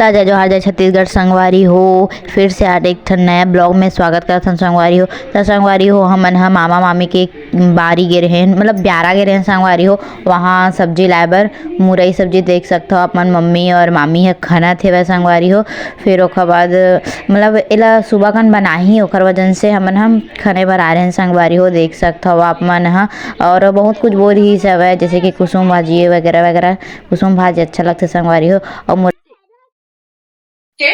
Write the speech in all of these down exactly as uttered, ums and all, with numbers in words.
त जय जोहार, जय छत्तीसगढ़ संगवारी हो। फिर से आज एक ठन नया vlog में स्वागत करत हन संगवारी हो। त संगवारी हो, हमन ह मामा मामी के बारी गे रहेन, मतलब ब्यारा गे रहेन संगवारी हो। वहाँ सब्जी लाए बर, मुरई सब्जी देख सकथव आप मन, मम्मी और मामी ह खनत हेवय संगवारी हो। फिर ओकर बाद, मतलब एला सुबह कन बनाही, ओकर वजन से हमन ह खने बर आ रहेन संगवारी हो, देख सकथव आप मन ह। और बहुत कुछ बोल ही हवय, जैसे कि कुसुम भाजी वगैरह वगैरह। कुसुम भाजी अच्छा लगथे संगवारी हो। और मुर- के?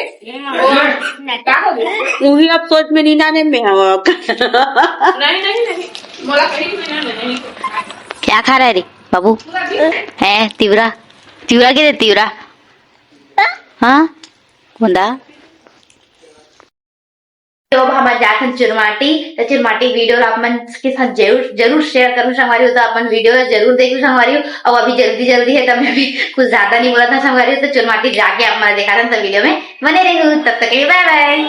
का हो गया? उही अब सोच में नींद आने में हवक। नहीं, नहीं, नहीं। मोला कहीं भी नहीं, नहीं। क्या खा रहा है रे बाबू? पूरा दिन है। हैं, तिवरा? तिवरा के रे, तिवरा? हाँ? कुंदा? तो अब हम जाथन चुरमाटी, तो चुरमाटी video ला आप मन के साथ जरूर, जरूर share करूँ संगवारी हो, तो आप मन video ला जरूर देखू संगवारी हो। अब अभी जल्दी जल्दी है, तो मैं भी कुछ ज्यादा नहीं बोला था संगवारी हो, तो चुरमाटी जाके आप मन दिखाथन, तो video में बने रहू। तब तक के लिए bye bye।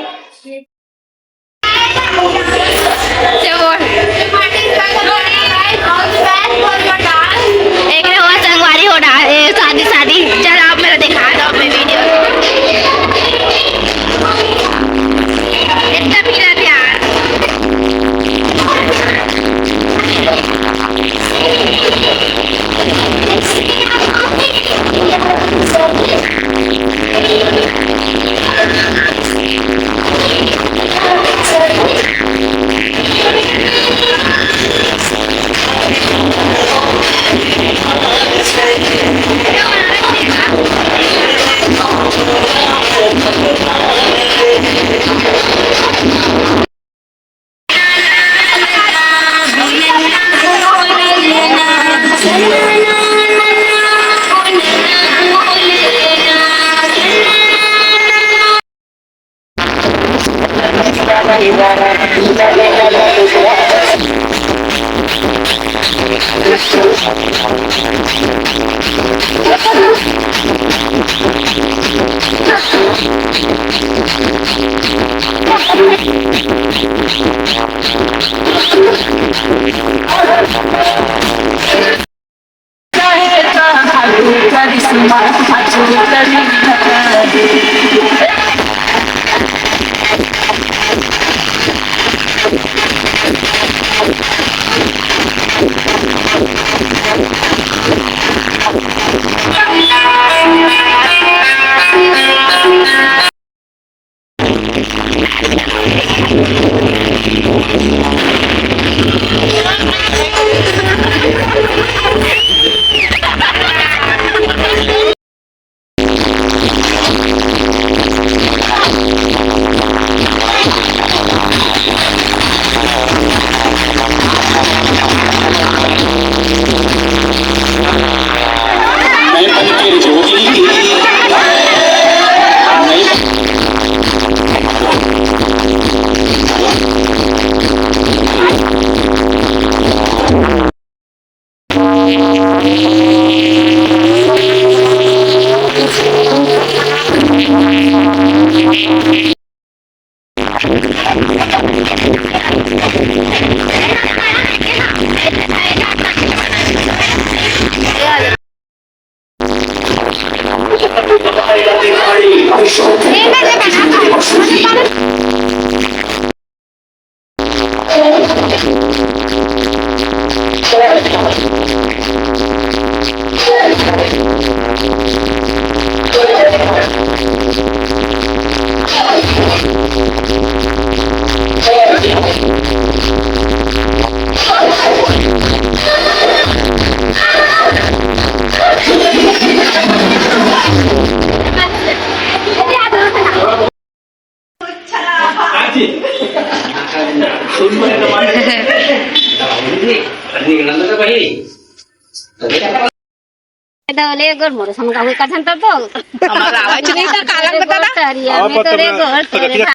एक रहो संगवारी हो डा-, ए, शादी, शादी। चल, आप मेरा दिखा दो अपने video। इतना पीला प्यार। तो ले गोर मोर समझा हुई कथन तो तो। हमारा आवाज नहीं था, काला बता ना। तरिया में तो रे गोर तेरे